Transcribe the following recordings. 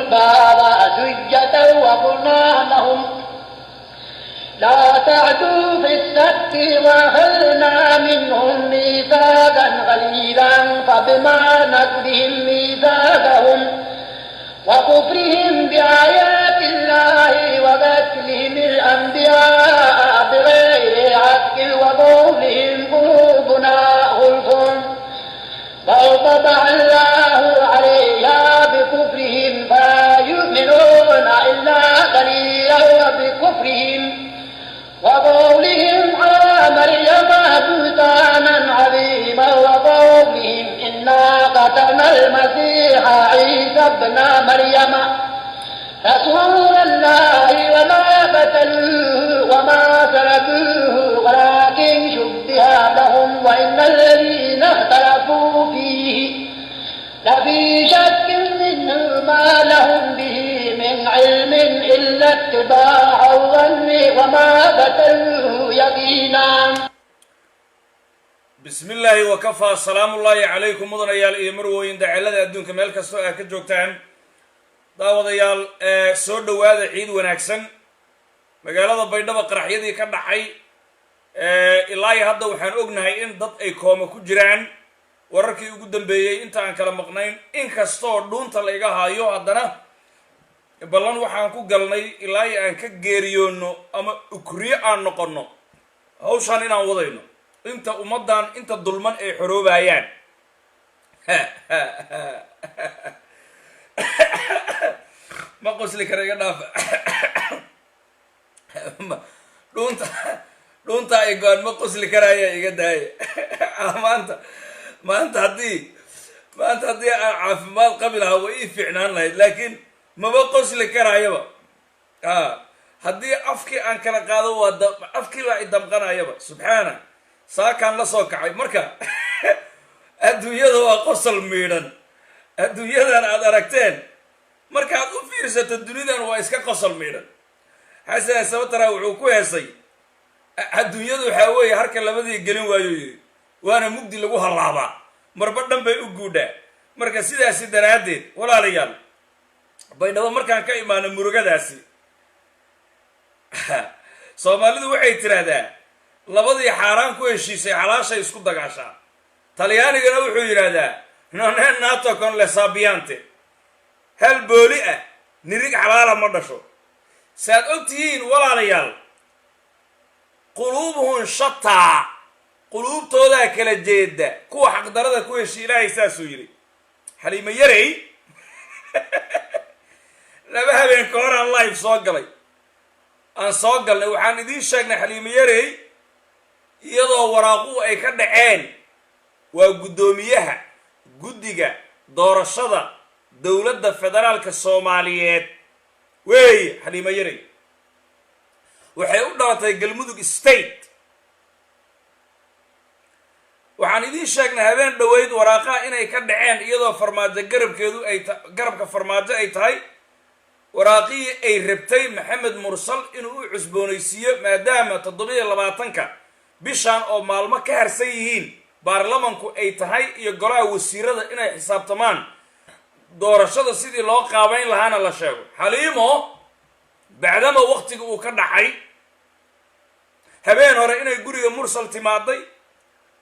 الباب سجدا وقلنا لهم لا تعدوا في السبت وأخذنا منهم ميثاقا غليظا فبما نقضهم ميثاقهم وكفرهم بآيات الله وقتلهم الأنبياء بغير حق وقولهم قلوبنا غلف بل طبع الله عليها بكفرهم فلا يؤمنون إلا قليلا وبكفرهم وقولهم على مريم بهتانا عظيما وقولهم إنا قتلنا المسيح عيسى ابن مريم رسول الله وما قتلوه وما صلبوه ولكن شبه لهم وإن الذين اختلفوا فيه لفي شك منه ما لهم به من علم إلا اتباع الظن وما قتلوه يقينا. Bismi illaahi wakafaa. Salaamullaahi calaykum, mudanayaal iyo marwooyin, daceelada adduunka meel kastoo aad ka joogtaan. Daawadayaal, soo dhowaada, ciid wanaagsan. Magaalada Baydhabo qaraxyadii ka dhacay ilaa iyo hadda waxaan ognahay in dad ay kooma ku jiraan. Wararkii ugu dambeeyey inta aan kala maqnayn, inkastoo dhuunta la iga haayo, haddana ballan waxaan ku galnay ilaa iyo aan ka geeriyoonno ama ukriyo aan noqonno hawshaan inaan wadayno inta ummaddan inta dulman ay xoroobayaan. Ma qosli kara, iga dhaafa, dhuunta dhuunta ay go-an, ma qosli karaya, iga daaya. Maanta haddii aan caafimaad qabi lahaa way ii fiicnaan lahayd, laakiin maba qosli karaayaba. A haddii afkii aan kala qaado, waa afkii baa i damqanayaba. Subxaana, saakaan la soo kacay. Marka adduunyada waa qosol miidhan. Adduunyadan aad aragteen, markaad u fiirsato, dunidan waa iska qosol miidhan. Xasan Sabatara wuxuu ku heesay: "Adduunyadu waxaa weeye harka labadii gelin waayuu yidhi, waana mugdi lagu hallaabaa, marba dhan bay u guudhaa." Marka sidaasi daraaddeed, walaalayaal, Baydhabo markaan ka imaano murugadaasi, Soomaalidu waxay tidhaahdaa: "Labadii xaaraan ku heshiisay xalaashay isku dagaashaa." Talyaanigana wuxuu yidhaahdaa: "Non è nato con le sabbiante." Hal booli ah nirig xalaala ma dhasho. Saad og tihiin, walaalayaal, quluubuhum shataa, quluubtoodaa kala jeeda kuwa xaqdarada ku heshiy. Ilaahay saasuu yidhi. Xaliimo Yarey 2 habeen ka hor aan live soo galay, aan soo galnay, waxaan idiin sheegnay Xaliimo Yarey iyadoo waraaquu ay ka dhaceen, waa guddoomiyaha guddiga doorashada dowladda federaalka Soomaaliyeed weeye. Xaliimo Yarey waxay u dhalatay Galmudug State. Waxaan idiin sheegnay habeen dhoweyd waraaqaha inay ka dhaceen, iyadoo Farmaajo garabkeedu ay garabka Farmaajo ay tahay, waraaqihii ay rabtay Maxamed Mursal inuu u cusboonaysiiyo, maadaama 27-ka bishan oo maalmo ka harsan yihiin baarlamanku ay tahay iyo golaha wasiirada inay xisaabtamaan, doorashada sidii loo qaabayn lahaana la sheego. Xaliimo bacdama waktiga uu ka dhacay, habeen hore inay guriga Mursal timaaday,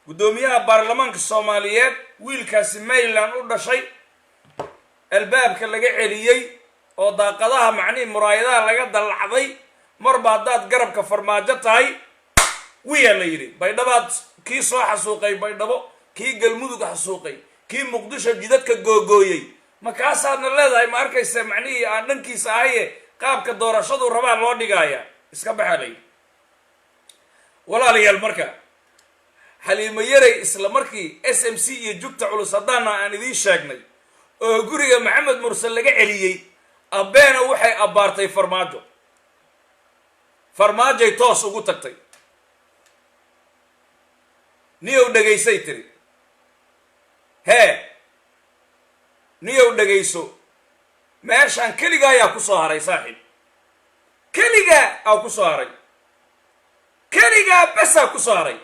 guddoomiyaha baarlamaanka Soomaaliyeed, wiilkaasi Maryland u dhashay, albaabka laga celiyey oo daaqadaha, macnihii muraayadaha, laga dallacday. Marba haddaad garabka Farmaajo tahay, wiyaa la yidhi, Baydhabaad kii soo xasuuqay, Baydhabo kii Galmudug xasuuqay, kii Muqdisho jidadka googooyey, makaasaadna leedahay? Ma arkaysa, macnihii aan dhankiisa ahaye, qaabka doorashadu rabaa loo dhigaaya, iska baxaa la yidhi. Walaalayaal, marka Xaliimo Yaray isla markii SMC iyo Jugta Culus haddaana aan idiin sheegnay oo guriga Maxamed Mursal laga celiyey, abbeena waxay abbaartay Farmaajo. Farmaajay toos ugu tagtay. "Niyow dhegaysay," tiri. "Hee, niyow dhegayso, meeshaan keligaa ayaa ku soo haray, saaxiib, keligaa aa ku soo haray, keligaa besaa ku soo haray.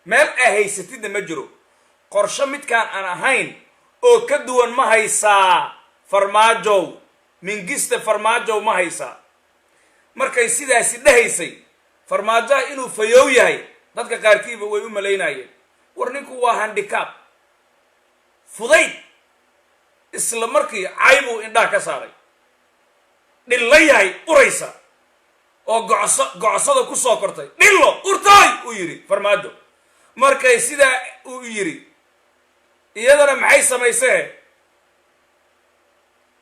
Meel aa haysatidna ma jiro. Qorsho midkaan aan ahayn oo ka duwan ma haysaa?" Farmaajow, Mingiste Farmaajow, ma haysaa? Markay sidaasi dhahaysay, Farmaajoha inuu fayoow yahay dadka qaarkiiba way u malaynayeen. War ninku waa handicap fudayd. Isla markii caybuu indhaha ka saaray, dhillo yahay uraysa oo gocso gocsada ku soo kortay, dhillo urtaay uu yidhi Farmaajo. Markay sidaa uu yidhi, iyadana maxay samaysee?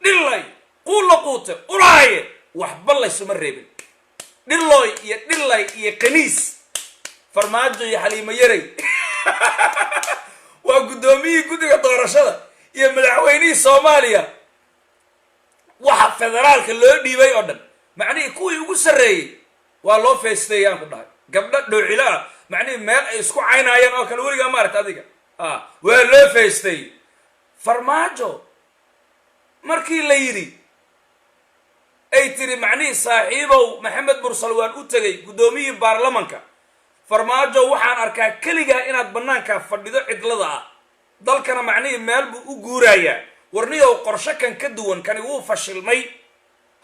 Dhillay, quulla quute, uraaye, waxba laysuma reebin. Dhillooy iyo dhillay iyo kaniis. Farmaajo iyo Xaliimo Yaray waa guddoomiyihii guddiga doorashada iyo madaxweynihii Soomaaliya. Waxa federaalka loo dhiibay oo dhan, macnihii kuwii ugu sarreeyey waa loo feesteeyay. Aan ku dhahay, gabdho dhoocilo ah, macnihii meel ay isku caynaayeen oo kale weligaa maaragta adiga a waa loo feesteeyey. Farmaajo markii la yidhi, ay tiri macnihii, "Saaxiibow Maxamed Mursal waan u tegay, guddoomiyihii baarlamanka. Farmaajo, waxaan arkaa keligaa inaad bannaankaa fadhido cidlada ah, dalkana macnihii meel buu u guurayaa. Warniyow, qorsho kan ka duwan, kani wuu fashilmay,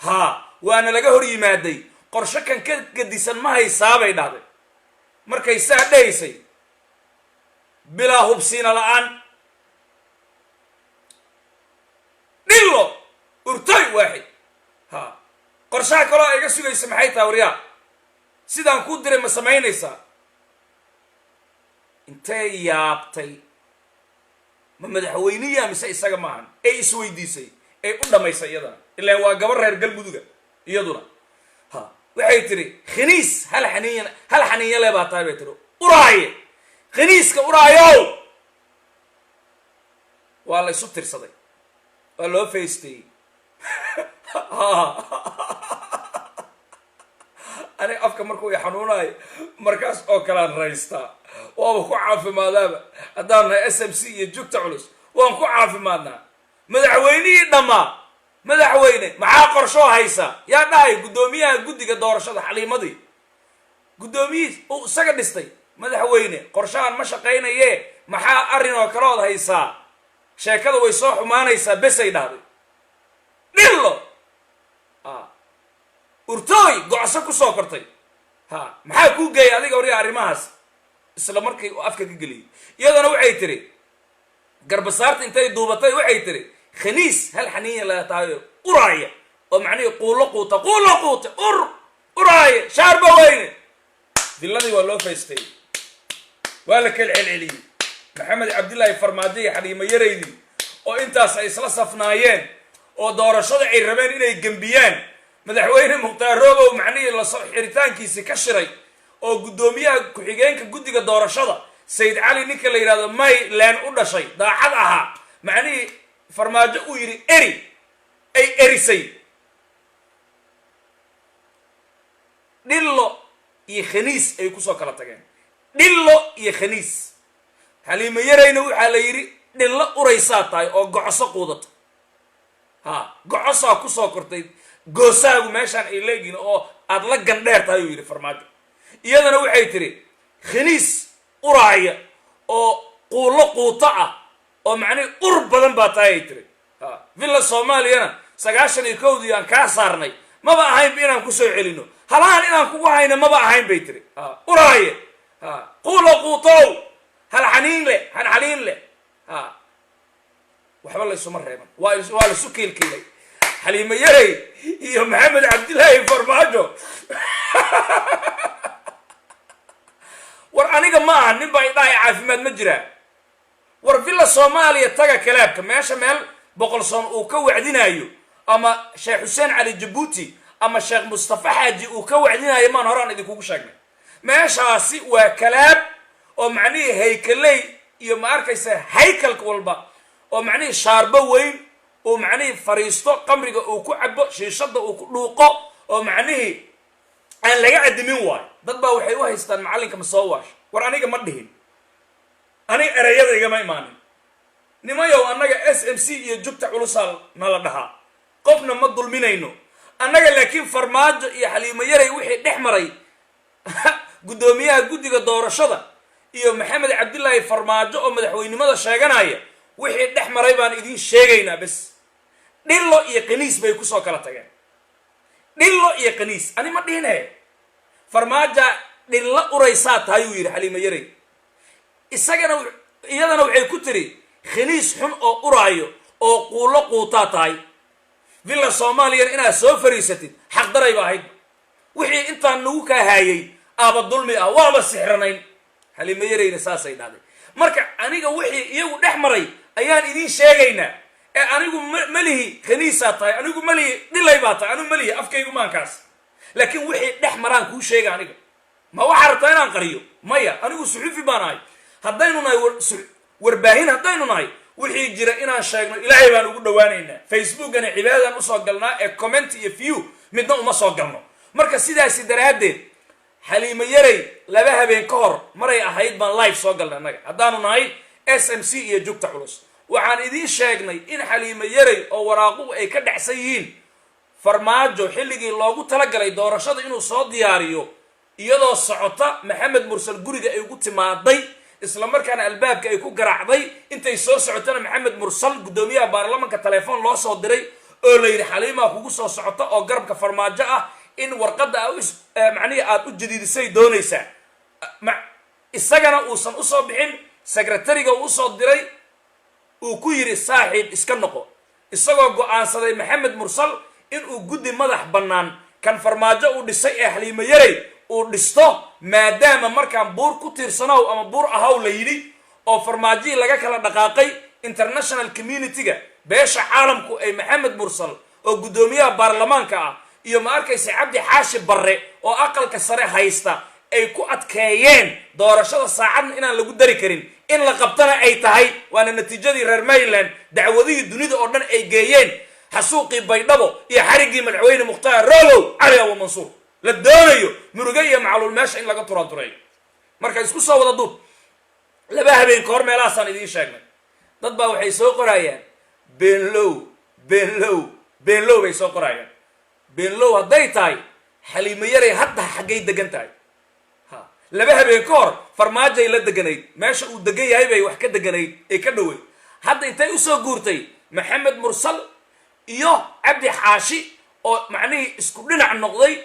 haa, waana laga hor yimaaday, qorsho kan ka gedisan ma haysaa?" bay dhahday. Markay saa dhahaysay, bilaa hubsiina la-aan, dhillo, urtoy, waaxid, ha, qorshaha kaloo iga sugaysa maxay tahay? Waryaa, sidaan kuu diray ma samaynaysaa? Intee yaabtay, ma madaxweyniya mise isaga maahan, ee isweydiisay, ee u dhamaysay iyadana, ilaan waa gabar reer Galmuduga iyaduna. Ha, waxay tiri, "Khaniis hal xaniinya, hal xaniinya le baa tahay," bay tiri, "uraaye, khaniiska uraayow." Waa la isu tirsaday, waa loo feystayey. Aniga afka markuu i xanuunayo markaas oo kalean raystaa, waaba ku caafimaadaaba. Haddaan nahay SMC iyo Jugta Culus, waan ku caafimaadnaa. Madaxweynihii dhammaa, madaxweyne, maxaa qorshoo haysa? Yaa dhahay? Guddoomiyaha guddiga doorashada, Xaliimadii, guddoomiyihii uu isaga dhistay. "Madaxweyne, qorshahan ma shaqaynaye, maxaa arrin oo kalood haysaa? Sheekada way soo xumaanaysaa." Besay dhahday, dhillo, urtooy, gocso kusoo kortay, ha, maxaa kuu geeyay adiga, waryaa, arrimahaas? Isla markii uu afka ka geliyey, iyadana waxay tiri, garbasaarta intay duubatay, waxay tiri, "Khaniis hal xaniinya la tahayo, uraaya, oo macnihii quullo quuta, quullo quuta, ur uraaya, shaarba weyne." Villadii waa loo faystay, waa la kala celceliyey. Maxamed Cabdillaahi Farmaajo iyo Xaliimo Yaraydii oo intaas ay isla safnaayeen oo doorashada ay rabeen inay gembiyaan, madaxweyne Mukhtaar Roobow macnihii lasoo xiritaankiisi ka shiray, oo guddoomiyaha ku-xigeenka guddiga doorashada Sayid Cali, ninka la yidhahdo Mayland u dhashay, daacad ahaa, macnihii Farmaajo uu yidhi eri, ay erisay, dhillo iyo khaniis ay kusoo kala tageen. Dhillo iyo khaniis. Xaliimo Yarayna waxaa la yidhi, dhillo uraysaa tahay oo gocoso quudata, ha, gocosaa kusoo kortay, goosaagu meeshaan ay leegihin oo aada la gandheer tahay, uu yidhi Farmaajo. Iyadana waxay tiri, khaniis uraaya oo quullo quuto ah oo macnihi ur badan baa tahay, ay tiri. Ha, Villa Soomaaliyana 91-dii aan kaa saarnay, maba ahaynba inaan kusoo celino, halahan inaan kugu hayno maba ahayn, bay tiri. Ha, uraaye, ha, quullo quutow, hal xaniin leh, hanxaliin leh. Ha, waxba laysuma reeban, waa laisu kiilkiilay Xaliimo Yarey iyo Maxamed Cabdillaahi Farmaajo. War aniga ma aha nin baa idhahay caafimaad ma jiraa. War Villa Soomaaliya taga, kalaabka meesha meel Boqolsoon uu ka wacdinaayo, ama Sheekh Xuseen Cali Jabuuti, ama Sheekh Mustafa Xaaji uu ka wacdinaayo, maan horaan idinkugu sheegnay. Meeshaasi waa kalaab oo macnihii haykaley iyo, ma arkaysa, haykalka walba oo macnihii shaarbo weyn uu macnihii fariisto, qamriga uu ku cabo, shiishada uu ku dhuuqo, oo macnihii aan laga adimin waayo. Dad baa waxay u haystaan macallinka ma soo waasho. War aniga ma dhihin, aniga ereyada igama imaanin. Nimayow, annaga SMC iyo Jugta Culusaa nala dhahaa, qofna ma dulminayno annaga. Laakiin Farmaajo iyo Xaliimo Yaray wixii dhex maray guddoomiyaha guddiga doorashada iyo Maxamed Cabdillaahi Farmaajo oo madaxweynimada sheeganaya, wixii dhex maray baan idiin sheegaynaa bes. Dhillo iyo qaniis bay kusoo kala tageen. Dhillo iyo qaniis ani ma dhihine, Farmaaja dhillo uraysaa tahay uu yidhi Xaliimo Yarey. Isagana, iyadana waxay ku tiri khaniis xun oo uraayo oo quullo quutaa tahay. Villa Soomaaliyana inaad soo fariisatid xaqdarayba ahayd. Wixii intaan nagu kaa haayay aaba dulmi ah, waaba sixranayn. Xaliimo Yareyna saasay dhahday. Marka aniga wixii iyagu dhex maray ayaan idiin sheegaynaa ee anigu malihi khaniisaa tahay, anigu malihi dhilay baa tahay, anigu malihi afkaygu maankaas, laakiin wixii dhex maraan kuu sheega. Aniga ma waxaa rabtaa inaan qariyo? Maya, anigu suxufi baan ahay. Haddaynu nahay warbaahin, haddaynu nahay, wixii jira inaan sheegno Ilaahay baan ugu dhawaanaynaa. Facebookana cibaadadaan usoo galnaa ee comment iyo view midna uma soo galno. Marka sidaasi daraaddeed, Xaliimo Yarey 2 habeen ka hor maray ahayd baan live soo galnay annaga haddaanu nahay SMC iyo Jugta Culus. Waxaan idiin sheegnay in Xaliimo Yarey oo waraaquhu ay ka dhacsan yihiin, Farmaajo xilligii loogu talagalay doorashada inuu soo diyaariyo iyadoo socota, Maxamed Mursal guriga ay ugu timaaday, isla markaana albaabka ay ku garaacday. Intay soo socotana Maxamed Mursal, guddoomiyaha baarlamanka, telefoon loo soo diray oo la yidhi Xaliimaa kugu soo socota oo garabka Farmaajo ah, in warqadda macnihii aad u jadiidisay doonaysaa. Isagana uusan usoo bixin, secretariga uu usoo diray uu ku yidhi saaxiib iska noqo, isagoo go-aansaday Maxamed Mursal inuu guddi madax bannaan kan Farmaajo uu dhisay ee Xaliimo Yarey uu dhisto, maadaama markaan buur ku tiirsanow ama buur ahaw la yidhi oo Farmaajihii laga kala dhaqaaqay, international community-ga, beesha caalamku ay Maxamed Mursal oo guddoomiyaha baarlamaanka ah iyo, ma arkaysa, Cabdi Xaashi Barre oo aqalka sare haysta ay ku adkeeyeen doorashada saacadna inaan lagu dari karin, in la qabtana ay tahay. Waana natiijadii reer Maryland dacwadihii dunida oo dhan ay geeyeen, xasuuqii Baydhabo iyo xariggii madaxweyne Mukhtaar Robow Cali Abu Mansuur, la doonayo muruge iyo macluul meesha in laga turaantureeyo. Marka isku soo wada duub, 2 habeen ka hor meelahaasaan idiin sheegnay. Dad baa waxay soo qorayaan beenlow, beenlow, beenlow bay soo qorayaan. Beenlow hadday tahay, Xaliimo Yaray hadda xaggay degan tahay? Ha, 2 habeen ka hor Farmaajay la deganayd, meesha uu degan yahay bay wax ka deganayd ee ka dhoweyd. Hadda intay usoo guurtay Maxamed Mursal iyo Cabdi Xaashi oo macnihii isku dhinac noqday,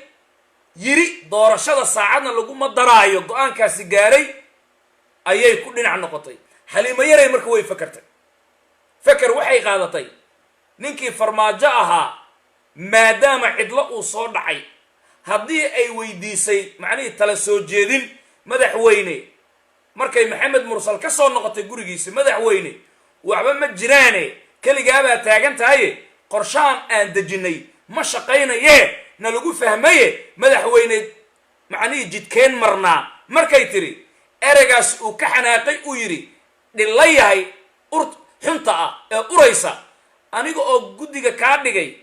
yiri doorashada saacadna laguma daraayo, go-aankaasi gaaray, ayay ku dhinac noqotay Xaliimo Yaray. Marka way fakertay, feker waxay qaadatay ninkii Farmaajo ahaa maadaama cidlo uu soo dhacay, haddii ay weydiisay macnihii tala soo jeedin madaxweyne, markay Maxamed Mursal ka soo noqotay gurigiisa, madaxweyne waxba ma jiraane, keligaabaa taagan tahaye, qorshahan aan dejinay ma shaqaynaye, na lagu fahmaye, madaxweyne macnihii jidkeen marnaa? Markay tiri ereygaas uu ka xanaaqay, uu yidhi dhilla yahay ur xunta ah ee uraysa, aniga oo guddiga kaa dhigay,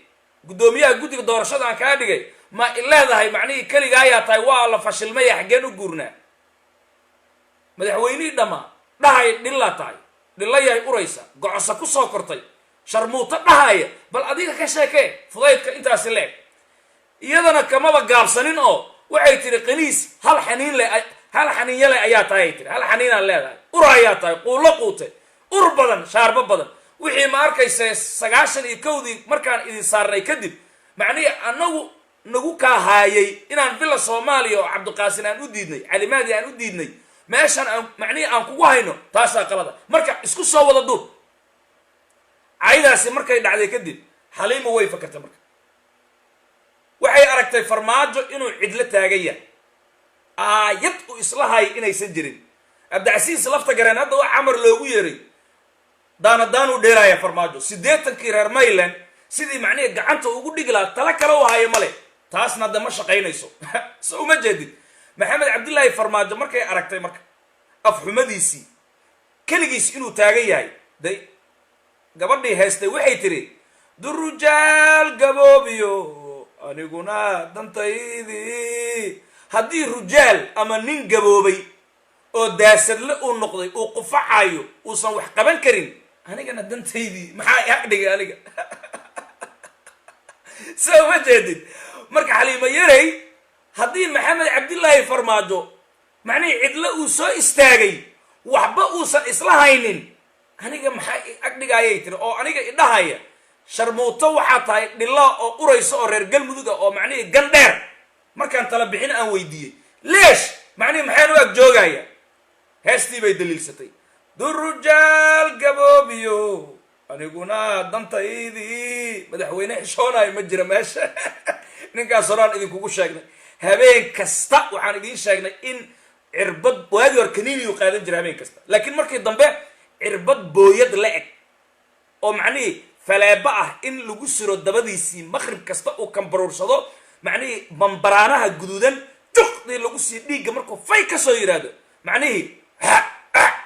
guddoomiyaha guddiga doorashada aan kaa dhigay, ma ileedahay macnihii keligaayaa tahay, waa la fashilmaya, xaggeen u guurnaa? Madaxweynihii dhammaa dhahay dhillaa tahay, dhilla yahay uraysa, gocosa ku soo kortay, sharmuuto dhahaya, bal adiga ka sheekee fudaydka intaasi leeg. Iyadana kamaba gaabsanin oo waxay tiri qaniis hal xaniin le, hal xaniinyale ayaa tahay, ay tiri hal xaniinaan leedahay, ur ayaa tahay, quullo quute, ur badan, shaarbo badan. Wixii, ma arkaysa, 91-dii markaan idin saarnay kadib macnihii anagu nagu kaa haayay inaan Villa Soomaaliya oo Cabdiqaasin aan u diidnay, Calimaadi aan u diidnay, meeshan aan macnihii aan kugu hayno, taasaa qalada. Marka isku soo wada duub, caydaasi markay dhacday kadib Xaliimo way fakartay. Marka waxay aragtay Farmaajo inuu cidlo taagan yahay, aayad uu isla hayo inaysan jirin. Cabdicasiis lafta gareen hadda wax camar loogu yeeray, daanadaan uu dheeraaya Farmaajo. 80-kii reer Mayland sidii macnihii gacanta ugu dhigi lahaa tala kale u haayo male, taasna hadda ma shaqaynayso. So uma jeedid Maxamed Cabdillaahi Farmaajo markay aragtay marka afxumadiisii, keligiis inuu taagan yahay, day gabadhii haystay waxay tiri durujaal gaboobiyo aniguna dantaydii. Haddii rujaal ama nin gaboobay oo daasadle uu noqday, uu qufacayo, uusan wax qaban karin, anigana dantaydii maxaa ag dhigay aniga? So uma jeedid marka Xaliimo Yarey haddii Maxamed Cabdillaahi Farmaajo macnihii cidlo uu soo istaagay, waxba uusan isla haynin, aniga maxaa ag dhigaayay tiri oo aniga idhahaya Sharmuuto waxaa tahay dhilla oo uraysa oo reer Galmudug ah oo macnihii gandheer. Markaan tala bixin aan weydiiyey, leesh macnihii maxaan u ag joogaya? Heestii bay daliilsatay: "Durujaal gaboobiyo, aniguna dantaydii." Madaxweyne xishoonayo ma jira meesha. Ninkaas horaan idinkugu sheegnay, habeen kasta waxaan idiin sheegnay in cirbad, waagii hor kaniiniyu qaadan jira habeen kasta, laakiin markii dambe cirbad booyad la eg oo macnihii faleeba ah in lagu siro dabadiisii, maqrib kasta uu kambaruursado, macnihii bambaraanaha guduudan juqdii lagu sii dhiigga markuu fay ka soo yidhaahdo, macnihii ha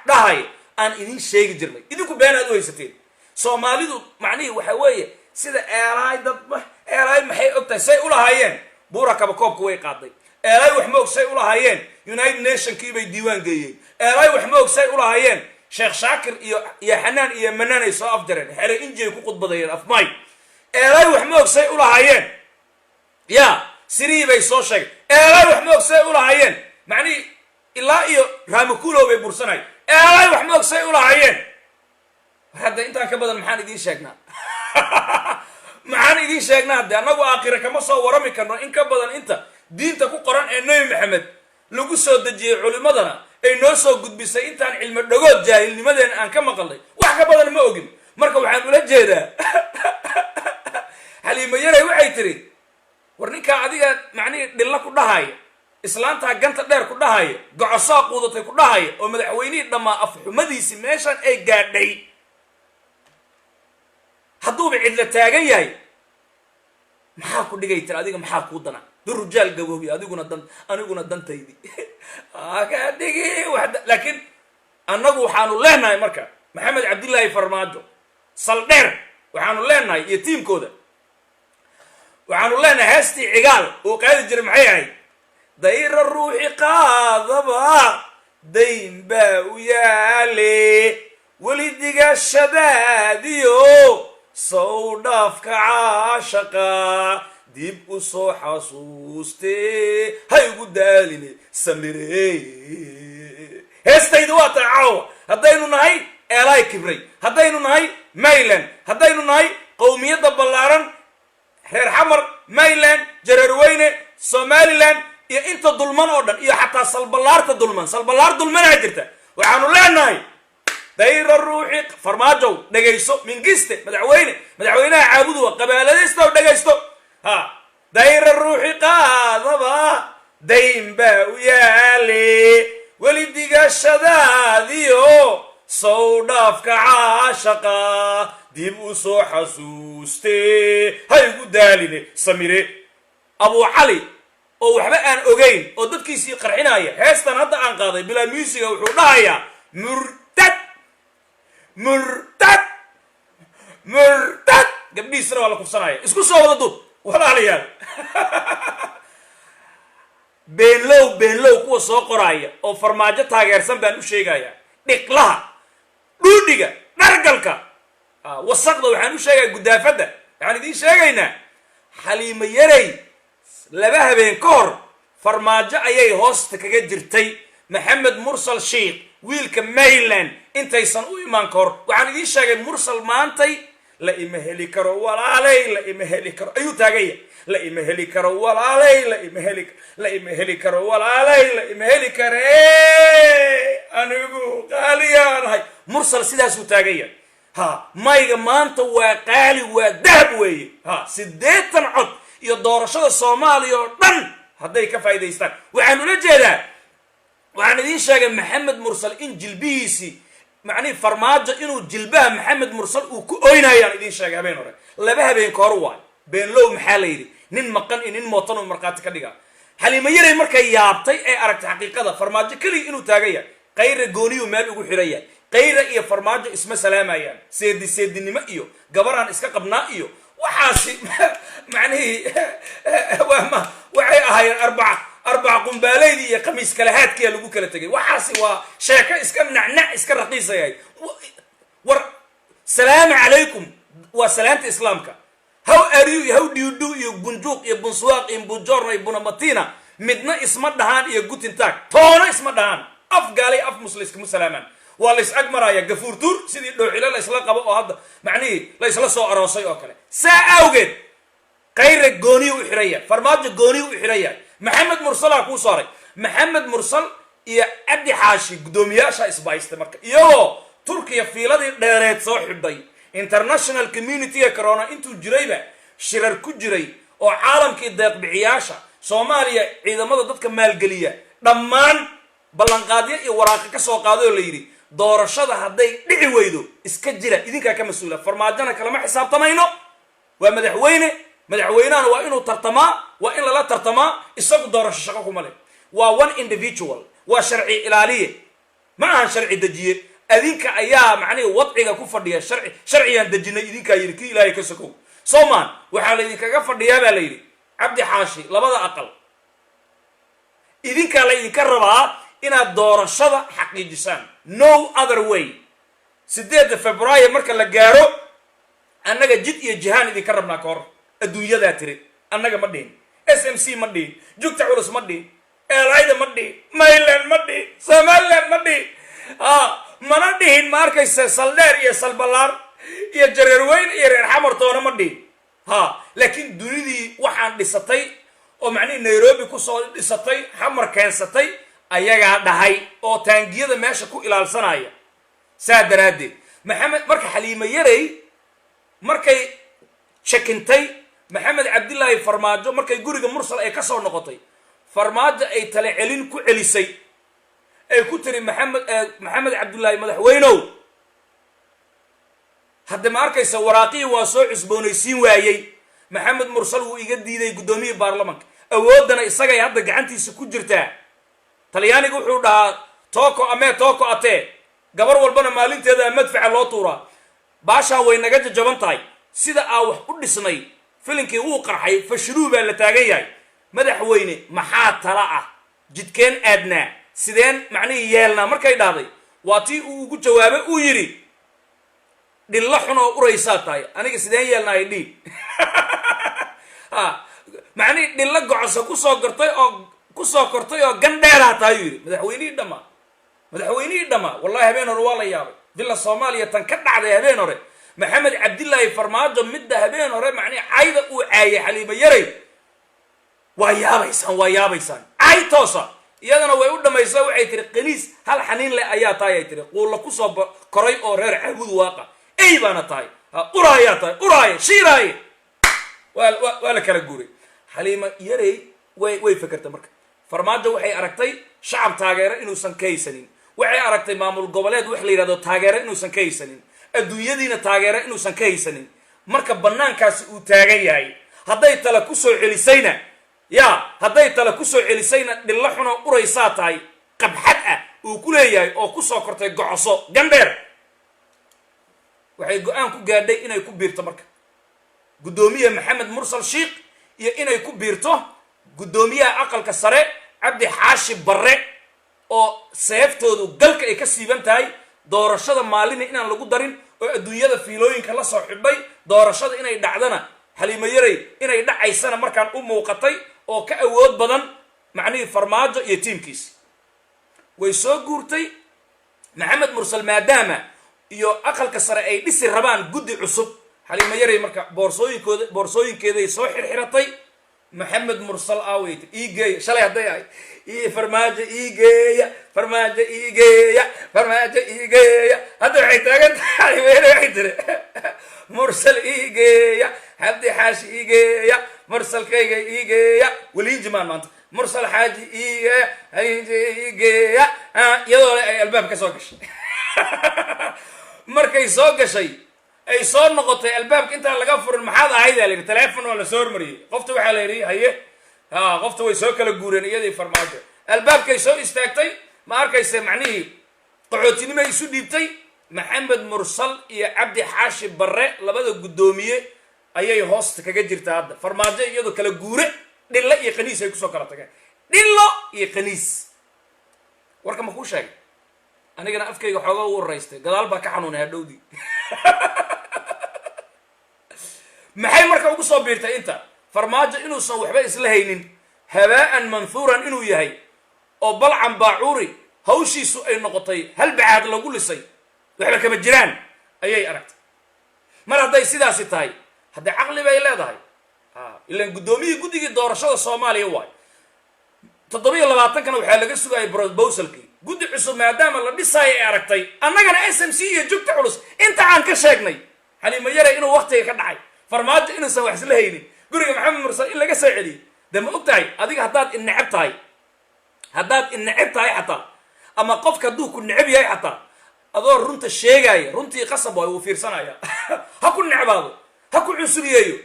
dhahay, aan idiin sheegi jirnay. Idinku been aad u haysateen. Soomaalidu macnihii waxa weeye sida eelaay, dad eelaay maxay og tahay say ulahaayeen, buura kaba koobka way qaaday. Eelaay wax ma og say ulahaayeen, United Nationkii bay diiwaan geeyeen. Eelaay wax ma og say ulahaayeen, Sheekh Shaakir iyo Xanaan iyo Manaan ay soo afjareen, xere inji ay ku khudbadayeen afmay. Eelaay wax ma og say ulahaayeen, ya sirihii bay soo sheegay. Eelaay wax ma og say ulahaayeen, macnihii ilaa iyo Raamakuulow bay bursanay. Eelaay wax ma og say ulahaayeen. War hadda intaan ka badan maxaan idiin sheegnaa? Maxaan idiin sheegnaa? Hadde annagu aakhira kama soo warami karno in ka badan inta diinta ku qoran ee Nebi Maxamed lagu soo dejiyey, culimadana ay noo soo gudbisay. Intaan cilmi dhagood jaahilnimadeena aan ka maqalnay, wax ka badan ma ogin. Marka waxaan ula jeedaa, Xaliimo Yaray waxay tiri: "War ninkaa adiga macnihii dhilla ku dhahaya, islaantaa ganta dheer ku dhahaya, gocosaa quudatay ku dhahaya, oo madaxweynihii dhammaa afxumadiisi meeshan ay gaadhay, hadduuba cidla taagan yahay, maxaa ku dhigay?" Tiri: "Adiga maxaa kuu dana? Durujaal gaboobi, adiguna dan, aniguna dantaydii ka dhigi." Laakiin annagu waxaanu leenahay marka Maxamed Cabdillaahi Farmaajo saldheer waxaanu leenahay iyo tiimkooda waxaanu leenahay, heestii Cigaal uu qaadi jiray maxay ahayd? "Dayra ruuxi qaadaba dayn baa u yaale, weli digashadaadiyo sow dhaafka caashaqa dib u soo xasuustee, ha igu daaline samire." Heestayda waa tahay caawa. Haddaynu nahay eelaay kibray, haddaynu nahay Mayland, haddaynu nahay qowmiyadda ballaaran reer Xamar, Mayland, Jareerweyne, Somaliland iyo inta dulman oo dhan, iyo xataa salballaarta dulman, salballaar dulmanaa jirta, waxaanu leenahay: dayra ruuxi, Farmaajow dhegayso, Mingiste, madaxweyne, madaxweynaha caabuduwa, qabaaladaystow dhegaysto. Ha dayra ruuxi qaadaba dayn baa u yaale, weli digashadaadiyo sow dhaafka caashaqa dib u soo xasuustee, ha igu daaline samire. Abu Cali oo waxba aan ogayn oo dadkiisii qarxinaya, heestan hadda aan qaaday bilaa muusiga, wuxuu dhahayaa: "Murtad, murtad, murtad." Gabdhihiisana waa la kufsanaya. Isku soo wada duub, walaalayaal. Beenlow, beenlow kuwa soo qoraaya oo Farmaajo taageersan baan u sheegayaa, dhiqlaha, dhuudhiga, dhargalka, wasaqda waxaan u sheegaya, gudaafadda waxaan idiin sheegaynaa, Xaliimo Yarey 2 habeen ka hor Farmaajo ayay hoosta kaga jirtay. Maxamed Mursal Sheikh, wiilka Mayland, intaysan u imaan ka hor waxaan idiin sheegay Mursal maantay "La ima heli karo walaaley, la ima heli karo" ayuu taaganya. "La ima heli karo walaaley, la ima heli, la ima heli karo walaaley, la ima heli kare, anigu qaaliyaanahay." Mursal sidaasuu taaganya. Ha mayga maanta waa qaali, waa dahab weeye. Ha 80 cod iyo doorashada Soomaaliya oo dhan hadday ka faa'idaystaan. Waxaan ula jeedaa, waxaan idiin sheegay Maxamed Mursal in jilbihiisii, macnihi Farmaajo inuu jilbaha Maxamed Mursal uu ku oynayaan idiin sheegay habeen hore, 2 habeen ka hor. Waay beenlow. Maxaa la yidhi? Nin maqan iyo nin mootan uu markhaati ka dhigaa. Xaliimo Yaray markay yaabtay ee aragtay xaqiiqada Farmaajo keligii inuu taagan yahay, Kayra gooniyuu meel ugu xiran yahay, Kayra iyo Farmaajo isma salaamayaan, seedi seedinimo iyo gabaraan iska qabnaa iyo waxaasi, macnihii waxay ahaayeen arbaca qumbaaleydii iyo khamiis kalahaadkiya lagu kala tegay. Waxaasi waa sheeko iska nacnac, iska raqiisayahay. War salaamu calaykum waa salaamta Islaamka. "How are you" iyo "How do you do" iyo "Bonjour" iyo "Bonsoir" iyo "Buongiorno" iyo "Buonamatina" midna isma dhahaan, iyo "Guten Tag" toona isma dhahaan. Af gaalay, af muslim iskama salaamaan. Waa la is ag maraya, gafuur tuur, sidii dhoocilo la isla qabo oo hadda macnihii la isla soo aroosay oo kale. Saa awgeed Kayre gooniyu u xidhan yahay, Farmaajo gooniyu u xidhan yahay. Maxamed Mursalaa kuu saaray, Maxamed Mursal iyo Cabdi Xaashi guddoomiyaasha isbahaystay. Marka iyagoo Turkiya fiiladii dheereed soo xidhay, international community-ga corona intuu jirayba shirar ku jiray, oo caalamkii deeqbixiyaasha Soomaaliya, ciidamada dadka maalgeliya, dhammaan ballanqaadyo iyo waraaqo ka soo qaaday, oo la yidhi doorashada hadday dhici weydo iska jira, idinkaa ka mas-uula, Farmaajona kalama xisaabtamayno, waa madaxweyne, madaxweynahana waa inuu tartamaa, waa in lala tartamaa, isagu doorasho shaqo kuma leh, waa one individual, waa sharci ilaaliye, ma ahan sharci dejiye. Adinka ayaa macnihi wadciga ku fadhiya, sharci sharcigaan dejinay idinkaa yidhi, kii Ilaahay ka sokow soomaan waxaa laydinkaga fadhiyaa baa la yidhi. Cabdi Xaashi, labada aqal idinkaa la ydinka rabaa inaad doorashada xaqiijisaan, no other way. 8-da Februaayo marka la gaaro annaga jid iyo jihaan idinka rabnaa ka hor. Adduunyadaa tiri, annaga ma dhihin, SMC ma dhihin, Jugta Culus ma dhihin, Eelayda ma dhihin, Mayland ma dhihin, Somaliland ma dhihin, mana dhihin, ma arkaysa, Saldheer iyo Salbalaar iyo Jareerweyn iyo reer Xamartoona ma dhihin. Ha, laakiin dunidii waxaan dhisatay oo macnihii Nairobi kusoo dhisatay, Xamar keensatay, ayagaa dhahay oo taangiyada meesha ku ilaalsanaya. Saa daraaddeed Maxamed marka Xaliimo Yarey markay jekintay Maxamed Cabdilaahi Farmaajo, markay guriga Mursal ay ka soo noqotay, Farmaajo ay tale celin ku celisay, ay ku tiri: Maxamed Cabdullaahi madaxweynow, hadda ma arkaysa waraaqihii waa soo cusboonaysiin waayey, Maxamed Mursal wuu iga diiday guddoomiyihii baarlamanka, awooddana isagay hadda gacantiisa ku jirtaa. Talyaaniga wuxuu dhahaa "tocca a me, tocca a te", gabar walbana maalinteeda madfaca loo tuuraa. Baashaan way naga jajaban tahay, sida aa wax u dhisnay filinkii wuu qarxay, fashiluu baa la taagan yahay. Madaxweyne, maxaa tala ah? Jidkeen aadnaa? Sideen macnihii yeelnaa? Markay dhahday, waa tii uu ugu jawaabay, uu yidhi: "Dhillo xun oo uraysaa tahay, aniga sideen yeelnaayo?" Dhiig ha macnihii dhillo gocosa kusoo gortay oo kusoo kortay oo gandheeraa tahay, uu yidhi. Madaxweynihii dhammaa, madaxweynihii dhammaa, wallahi habeen hore waa la yaabay. Villa Soomaaliya tan ka dhacday habeen hore, Maxamed Cabdilaahi Farmaajo midda habeen hore macnihi cayda uu caayay Xaliimo Yaray, waa yaabaysaan, waa yaabaysaan. Cay toosa iyadana way u dhamaysaa. Waxay tiri: "Qaniis hal xaniin leh ayaa tahay," ay tiri, "quulla kusoo koray oo reer Caabud Waaqa, ey baana tahay, uraayaa tahay, uraaye shiiraaye." Waa la kala guuray. Xaliimo Yarey way fekertay. Marka Farmaajo waxay aragtay shacab taageero inuusan ka haysanin, waxay aragtay maamul goboleed wax la yidhahdo taageero inuusan ka haysanin, adduunyadiina taageero inuusan ka haysanin. Marka banaankaasi uu taagan yahay, hadday tala kusoo celisayna, ya hadday tala kusoo celisayna, "Dhillo xunoo uraysaa tahay, qabxad ah," uu ku leeyahay oo kusoo kortay gocoso gandheer, waxay go-aan ku gaadhay inay ku biirto marka guddoomiye Maxamed Mursal Sheikh iyo inay ku biirto guddoomiyaha aqalka sare Cabdi Xaashi Barre, oo seeftoodu galka ay ka siiban tahay, doorashada maalina inaan lagu darin, oo adduunyada fiilooyinka la soo xidhay, doorashada inay dhacdana Xaliimo Yarey inay dhacaysana markaan u muuqatay, oo ka awood badan macnihii Farmaajo iyo tiimkiisi. Way soo guurtay. Maxamed Mursal maadaama iyo aqalka sare ay dhisi rabaan guddi cusub, Xaliimo Yarey marka boorsooyinkooda boorsooyinkeeday soo xirxiratay. "Maxamed Mursal aaweyt ii geeya." Shalay hadday ahay ii Farmaajo ii geeya, Farmaajo ii geeya, Farmaajo ii geeya, hadda waxay taagan tahay Xaliimo Yarey, waxay tiri: "Mursal ii geeya, Xabdi Xaashi ii geeya, Mursalkayga ii geeya." Weliinjimaan maanta "Mursal Xaaji ii geeya, Xaaji ii geeya," iyadoo ay albaab ka soo gashay. Markay soo gashay, ay soo noqotay, albaabka intaan laga furin, "Maxaad ahayd?" aa la yidhi. Telefon waa lasoo hormariyey qofta. Waxaa la yidhi: "Haye." Ha, qofta way soo kala guureen iyadii Farmaajo. Albaabkay soo istaagtay, ma arkayse, macnihii qaxootinimay isu dhiibtay. Maxamed Mursal iyo Cabdi Xaashi Barre, labada guddoomiye, ayay hoosta kaga jirtaa hadda. Farmaajo iyadoo kala guure, dhillo iyo qaniis ay kusoo kala tageen, dhillo iyo qaniis. Warka ma kuu sheegay? Anigana afkayga xooga u waraystay, gadaal baa ka xanuunay hadhowdii. Maxay marka ugu soo biirtay inta Farmaajo inuusan waxba isla haynin, habaa'an manhuuran inuu yahay, oo Balcan Baacuuri Hawshiisu ay noqotay hal bacaad lagu lisay, waxba kama jiraan ayay aragtay. Mar hadday sidaasi tahay, haddee caqli bay leedahay. Ilaan guddoomiyihii guddigii doorashada Soomaaliya waay. 27-kana waxaa laga sugayay proposalkii guddi cusub, maadaama la dhisaayo ay aragtay. Annagana SMC iyo Jugta Culus inta aan ka sheegnay, Xaliimo Yare inuu waktiga ka dhacay, Farmaajo inuusan wax isla haynin, guriga Maxamed Mursal in laga soo celiyey. Dee ma og tahay adiga, haddaad ineceb tahay, haddaad ineceb tahay xataa, ama qofka hadduu ku neceb yahay xataa, adoo runta sheegaaya, runtii qasab waay, wuu fiirsanaya. Ha ku necbaado, ha ku cunsuriyeeyo.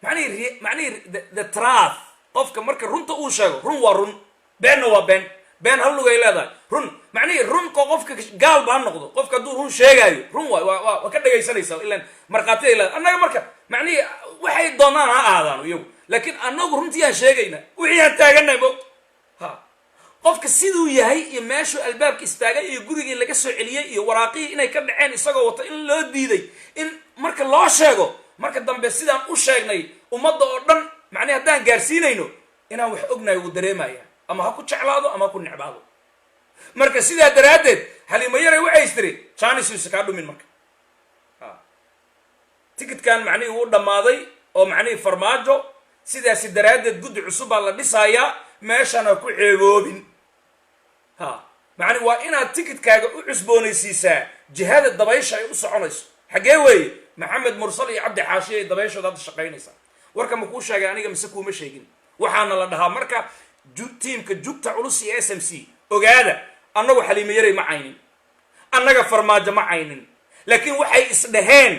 Macnihii the truth, qofka marka runta uu sheego, run waa run, beenna waa been. Been hal lugay leedahay. Run macnihii run qofka gaalba ha noqdo, qofka hadduu run sheegaayo, run waay, waa ka dhegaysanaysaa, ilan markhaati ay leedahay. Annaga marka macnihii waxay doonaan ha ahaadaan iyagu, laakiin annagu runtii aan sheegayna, wixii aan taagannahay mo ha. Qofka siduu yahay iyo meeshuu albaabka istaagay iyo gurigii laga soo celiyey iyo waraaqihii inay ka dhaceen isagoo wata in loo diiday, in marka loo sheego, marka dambe sidaan u sheegnay ummadda oo dhan, macnihi haddaan gaarsiinayno inaan wax ognahay, wuu dareemaya, ama ha ku jeclaado ama ha ku necbaado. Marka sidaa daraaddeed Xaliimo Yaray waxay istiri, janisuisa kaa dhumin. Marka tikidkan macnihii wuu dhammaaday oo macnihii Farmaajo sidaasi daraaddeed guddi cusub baa la dhisayaa, meeshaan ha ku ceeboobin. Ha macni waa inaad tikidkaaga u cusboonaysiisaa jihada dabaysha ay u soconayso. Xaggee weeye? Maxamed Mursal iyo Cabdi Xaashi ay dabayshooda hadda shaqaynaysaa. Warka ma kuu sheegay aniga mise kuuma sheegin? Waxaana la dhahaa marka tiimka Jugta Culus iyo SMC, ogaada, annagu Xaliimo Yaray ma caynin, annaga Farmaajo ma caynin, laakiin waxay isdhaheen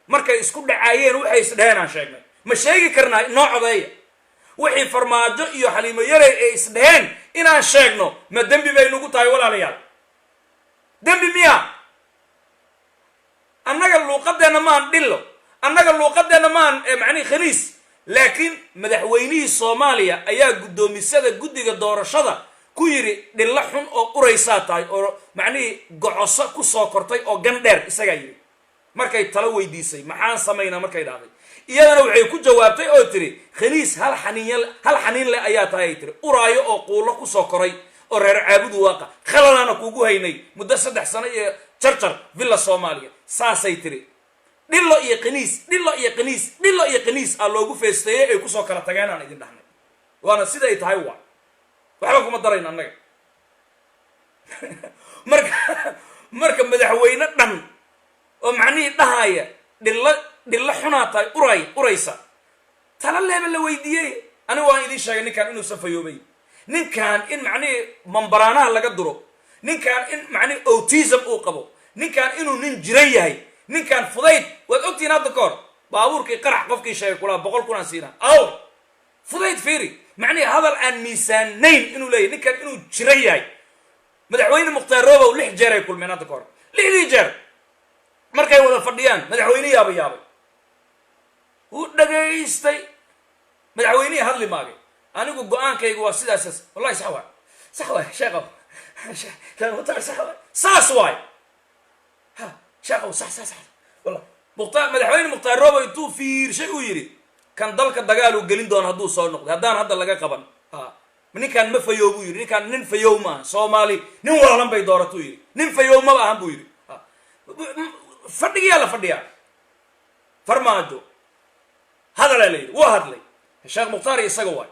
markay isku dhacaayeen, waxay isdhaheen aan sheegnay. Ma sheegi karnaa? Noo codeeya. Wixii Farmaajo iyo Xaliimo Yaray ay isdhaheen inaan sheegno, ma dembi bay nagu tahay, walaalayaal? Dembi miya? Annaga luuqadeenna maan dhillo, annaga luuqadeenna maan macnihi khaniis, laakiin madaxweynihii Soomaaliya ayaa guddoomisada guddiga doorashada ku yidhi, "Dhillo xun oo uraysaa tahay oo macnihii gocoso ku soo kortay oo gan dheer." Isagaa yidhi markay talo weydiisay, "Maxaan samaynaa?" markay dhahday, iyadana waxay ku jawaabtay oo tiri, "Khaniis hal xaniinya, hal xaniin leh ayaa tahay," ay tiri, "uraayo oo quulo kusoo koray oo reer Caabudu Waaqa, khaladaana kuugu haynay muddo 3 sano iyo jarjar Villa Soomaaliya." Saasay tiri. Dhillo iyo khaniis, dhillo iyo khaniis, dhillo iyo khaniis aa loogu feesteeyey, ay kusoo kala tageen aan idin dhahnay, waana sida ay tahay. Waa waxba kuma darayna annaga. Marka madaxweyne dhan oo macnihii dhahaya, "Dhillo, dhillo xunaa tahay, uray, uraysa," tala leeba la weydiiyey. Anigu waan idiin sheegay ninkan inuusan fayoobay, ninkan in macnihii mambaraanaha laga duro, ninkan in macnihi autism uu qabo, ninkan inuu nin jiran yahay, ninkan fudayd. Waad ogtihiin, hadda ka hor baabuurkii qarax qofkii sheegay kulaa 100,000 aan siinaa. Awr fudayd, fiiri, macnihii hadal aan miisaanayn inuu leeyahy, ninkan inuu jiran yahay. Madaxweyne Mukhtaar Robow lix jeer ay kulmeen hadda ka hor. Lixdii jeer markay wada fadhiyaan, madaxweyne yaaba yaabay, wuu dhagaystay. Madaxweynihii hadli maagay, "Anigu go-aankaygu waa sidaasas." "Wallahi sax waay, sax waay, sheekhow, Sheekh Mukhtaar, sax waay, saas waay, ha sheekhow, sax, sax, sax, wallah." Mukhtaar, madaxweyne Mukhtaar Robow intuu fiirshay uu yidhi, "Kan dalka dagaal uu gelin doono hadduu soo noqday, haddaan hadda laga qaban. Ha ninkaan ma fayow," buu yidhi. "Ninkaan nin fayow maaha. Soomaali nin waalan bay dooratuu," yidhi. "Nin fayow maba ahan," buu yidhi. Fadhigiyaa la fadhiyaa, Farmaajo hadalaa la yidhi, wuu hadlay. Sheekh Mukhtaar iyo isaga waay,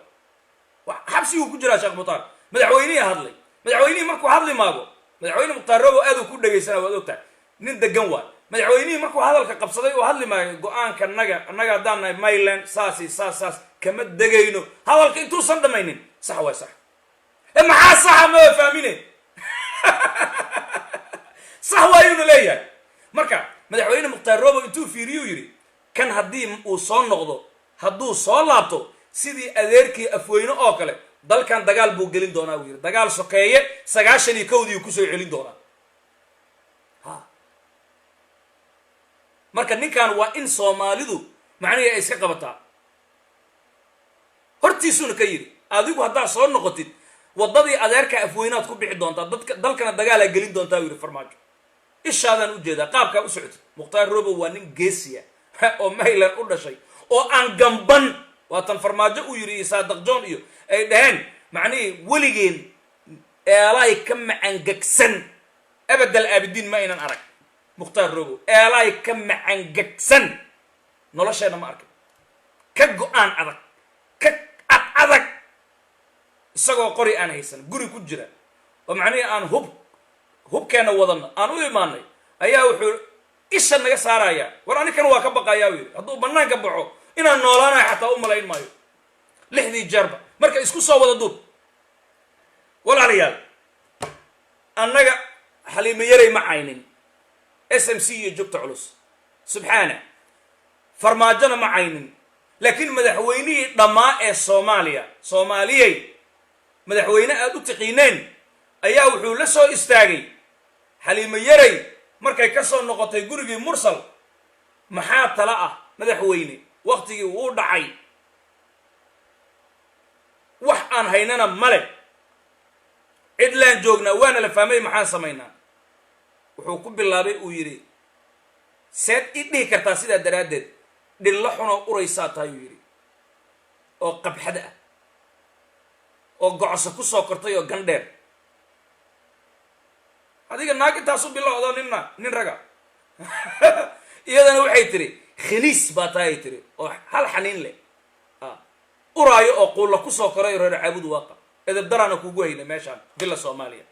xabsiguu ku jiraa Sheekh Mukhtaar. Madaxweynihii hadlay. Madaxweynihii markuu hadli maago, madaxweyne Mukhtaar Robow aad uu ku dhegaysana, waad ogtahay, nin degan waay. Madaxweynihii markuu hadalka qabsaday oo hadli maayo, "Go-aanka naga, annaga haddaan nahay Mayland, saasi saas saas kama degayno." Hadalka intuusan dhamaynin, "Sax waay, sax." E maxaa saxa? Maba fahmine. Sax waayuuna leeyahay. Marka madaxweyne Mukhtaar Robow intuu fiiriyuu yidhi, "Kan haddii uu soo noqdo, hadduu soo laabto, sidii adeerkii Afweyne oo kale dalkan dagaal buu gelin doonaa," buu yidhi. "Dagaal sokeeye 91-dii uu kusoo celin doonaa." Ha marka ninkan waa in Soomaalidu macnihii ay iska qabataa. Hortiisuuna ka yidhi, "Adigu haddaad soo noqotid, waddadii adeerka Afweynaad ku bixi doontaa, dadka dalkana dagaalaa gelin doontaa," buu yidhi Farmaajo. "Ishaadaan ujeedaa qaabkaa u socotid." Mukhtaar Robow waa nin geesiya oo Mayland u dhashay oo aan gamban. Waatan Farmaajo uu yidhi iyo Saadaq John iyo ay dhaheen macnihii weligeen. Eelaay ka macangegsan abadal aabidiin ma aynan arag. Mukhtaar Robow eelaay ka macangegsan nolosheenna ma arkin, ka go-aan adag, ka ad adag, isagoo qori aan haysan, guri ku jira oo macnihii aan hubkeenna wadanno aan u imaanay, ayaa wuxuu isha naga saarayaa. War anikan waa ka baqayaa, u yidhi, hadduu banaanka baxo inaan noolaanayo xataa u malayn maayo. Lixdii jeerba marka isku soo wada duub. Walaalayaal, annaga Xaliimo Yaray ma caynin, SMC iyo Jugta Culus subxaana, Farmaajona ma caynin, laakiin madaxweynihii dhammaa ee Soomaaliya, Soomaaliyey, madaxweyne aada u tiqiineen ayaa wuxuu la soo istaagay Xaliimo Yaray markay ka soo noqotay gurigii Mursal. Maxaa tala ah, madaxweyne? Waktigii wuu dhacay, wax aan haynana male, cidlaan joognaa, waana la fahmay, maxaan samaynaa? Wuxuu ku bilaabay, uu yidhi, seed i dhihi kartaa sidaa daraaddeed? Dhillo xunoo uraysaa tahay, uu yidhi, oo qabxada ah oo gocoso ku soo kortay oo gandheer. Adiga naag intaasu bilowdo, nina nin raga. Iyadana waxay tiri, khaniis baa tahay, ay tiri, oo hal xaniin leh, uraayo oo quulla kusoo koray, reer Caabud Waaqa, edeb daraana kugu hayna meeshaan Villa Soomaaliya.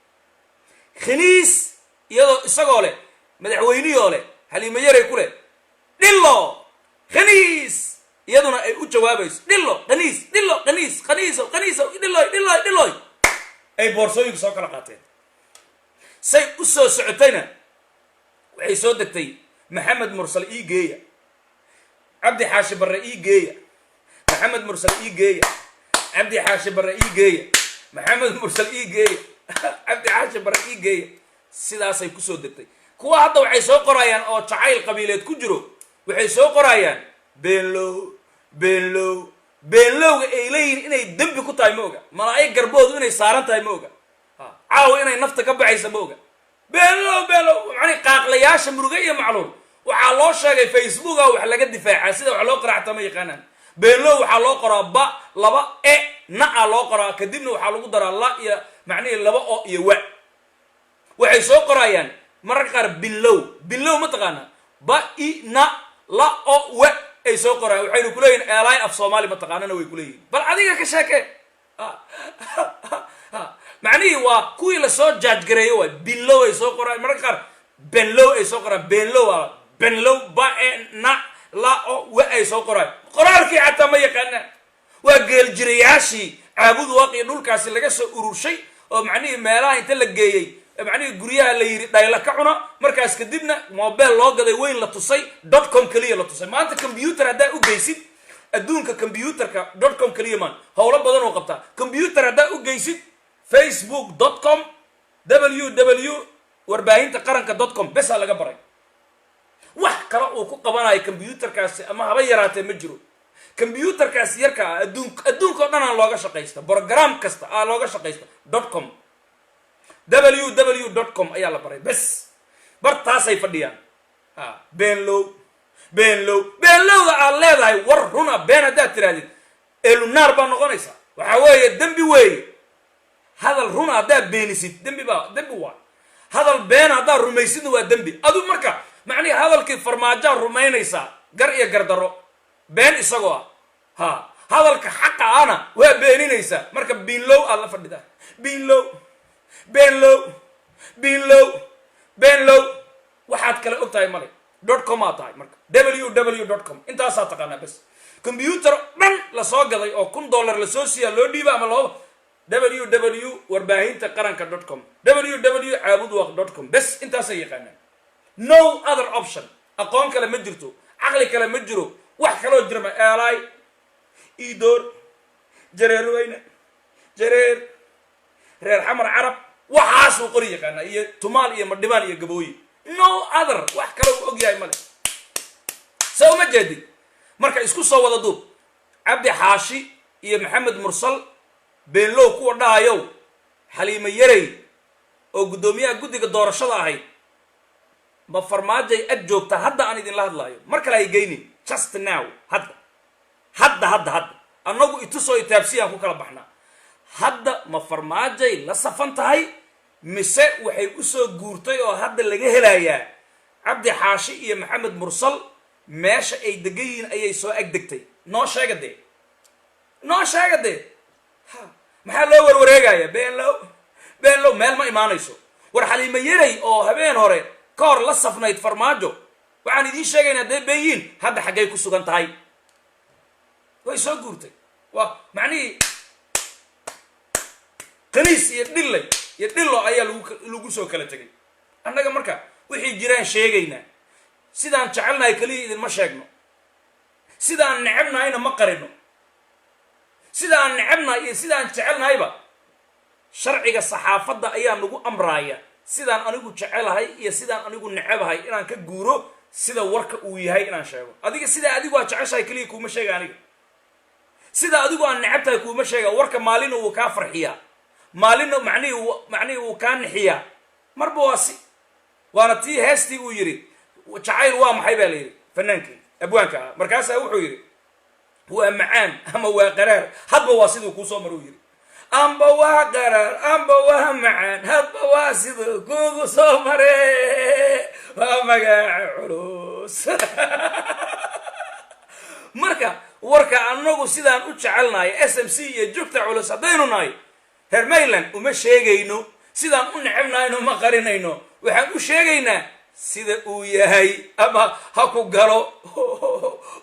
Khaniis iyadoo isagoo leh, madaxweynihii leh, Xaliimo Yaray ku leh dhillo khaniis, iyaduna ay u jawaabayso dhillo khaniis, dhillo khaniis, khaniisow, khaniisow, dhilloy, dhilloy, dhilloy, ay boorsooyinka soo kala qaateen. Say u soo socotayna waxay soo degtay Maxamed Mursal ii geeya, Cabdi Xaashi Barre ii geeya, Maxamed Mursal ii geeya, Cabdi Xaashi Barre ii geeya, Maxamed Mursal ii geeya, Cabdi Xaashi Barre ii geeya. Sidaasay kusoo degtay. Kuwa hadda waxay soo qorayaan oo jacayl qabiileed ku jiro, waxay soo qorayaan beenlow, beenlow. Beenlowga ay leeyihiin inay dembi ku tahay ma oga, malaa'ig garboodu inay saaran tahay ma oga, caawa inay nafta ka baxaysa ma oga. Beenlow, beenlow, macnii qaaqlayaasha muruge iyo macluul waxaa loo sheegay Facebooka wax laga difaacaa, sida wax loo qoraa xataa ma yaqaanaan. Beenlow waxaa loo qoraa ba laba e na a loo qoraa, kadibna waxaa lagu daraa la iyo macnihii laba o iyo wa. Waxay soo qorayaan mararka qaar binlow. Binlow ma taqaanaa? Ba i na la o wa ay soo qorayaan. Waxaynu kuleeyihin eelaay af Soomaali ma taqaanana, way kuleeyihin. Bal adiga ka sheeke. Macnihii waa kuwii lasoo jaajgareeyo waay. Binlow ay soo qoraan mararka qaar, benlow ay soo qoraan. Benlow aa benlow, ba e na la o wa ay soo qoraan. Qoraalkii xataa ma yaqaanaan. Waa geeljirayaashii Caabud Waaqiyo dhulkaasi laga soo ururshay oo macnihii meelaha inta la geeyey, macnihii guryaha la yidhi dhayla ka cuna. Markaas kadibna mobile loo gaday weyn la tusay, .com keliya la tusay. Maanta computer haddaa u geysid, adduunka computerka .com keliya maan, howlo badan oo qabtaa. Computer haddaa u geysid, Facebook.com, ww warbaahinta qaranka .com besaa laga baray. Wax kale uu ku qabanayo computerkaasi ama haba yaraatee ma jiro. Computerkaasi yarka ah adduun, adduunka o dhan aan looga shaqaysta, program kasta aa looga shaqaysta. .com, ww.com ayaa la baray bes. Bartaasay fadhiyaan. A beenlow, beenlow, beenlowda aad leedahay war runa been haddaad tirahdid, elunaar baa noqonaysa. Waxaa weeye dembi weeye. Hadal runa haddaad beenisid, dembi baa, dembi waa. Hadal been haddaad rumaysidna waa dembi. Adu marka macnihi hadalkii Farmaajaa rumaynaysaa, gar iyo gardarro, been isagoo ah. Ha hadalka xaqa ahna waa beeninaysaa. Marka biinlow aad la fadhidaa, biinlow, beenlow, biinlow, beenlow, waxaad kale og tahay male. .com aad tahay marka, ww.com intaasaa taqaanaa bes. Computer dhan lasoo gaday oo $1000 lasoo siiyaa, loo dhiiba ama loo ww warbaahinta qaranka .com, ww caabudwaq .com, bes, intaasay yaqaanaan. No other option. Aqoon kale ma jirto, caqli kale ma jiro, wax kaloo jira ma. Eelaay, Iidoor, Jareer weyne, Jareer, reer Xamar, Carab, waxaasuu qori yaqaanaa, iyo Tumaal iyo Madhibaan iyo Gabooyi. No other, wax kale uu og yahay male. Sa uma jeedid? Marka isku soo wada duub, Cabdi Xaashi iyo Maxamed Mursal beenlow kuwa dhahayow, Xaliimo Yarey oo guddoomiyaha guddiga doorashada ahayd ma Farmaajay ag joogta hadda aan idinla hadlaayo? Mar kale hay geynin, just now, hadda, hadda, hadda, hadda annagu itusoo itaabsiyaan ku kala baxnaa. Hadda ma Farmaajay la safan tahay mise waxay usoo guurtay oo hadda laga helayaa Cabdi Xaashi iyo Maxamed Mursal meesha ay degan yihiin ayay soo agdegtay? Noo sheega dee, noo sheega dee. Ha, maxaa loo warwareegaya? Beenlow, beenlow, meel ma imaanayso. War Xaliimo Yaray oo habeen hore ka hor la safnayd Farmaajo, waxaan idiin sheegaynaa dee beenyiin. Hadda xaggay ku sugan tahay? Way soo guurtay. Waa macnihii qaniis iyo dhillay iyo dhillo ayaa lagu soo kala tegay. Annaga marka wixii jiraan sheegaynaa. Sidaan jecelnahay keliya idinma sheegno, sidaan necebnahayna ma qarino. Sidaan necebnahay iyo sidaan jecelnahayba sharciga saxaafadda ayaa nagu amraaya. Sidaan anigu jecelahay iyo sidaan anigu necebahay inaan ka guuro, sida warka uu yahay inaan sheego. Adiga sidaa adigu aad jeceshahay keliya kuuma sheega, aniga sida adigu aan neceb tahay kuuma sheega. Warka maalina wuu kaa farxiyaa, maalinna macnihii wuu kaa nixiyaa, marba waa si. Waana tii heestii uu yidhi "Jacayl waa maxay?" baa la yidhi fanaankii abwaanka ah. Markaasaa wuxuu yidhi: "Waa macaan ama waa qaraar, hadba waa siduu kuusoo mara." Uu yidhi: "Amba waa qaraar, amba waa macaan, hadba waa siduu kuugu soo mare, waa magaca culus." Marka warka anagu sidaan u jecelnahay SMC iyo Jugta Culus haddaynu nahay reer Mayland uma sheegayno, sidaan u necebnahayno ma qarinayno. Waxaan u sheegaynaa sida uu yahay, ama ha ku galo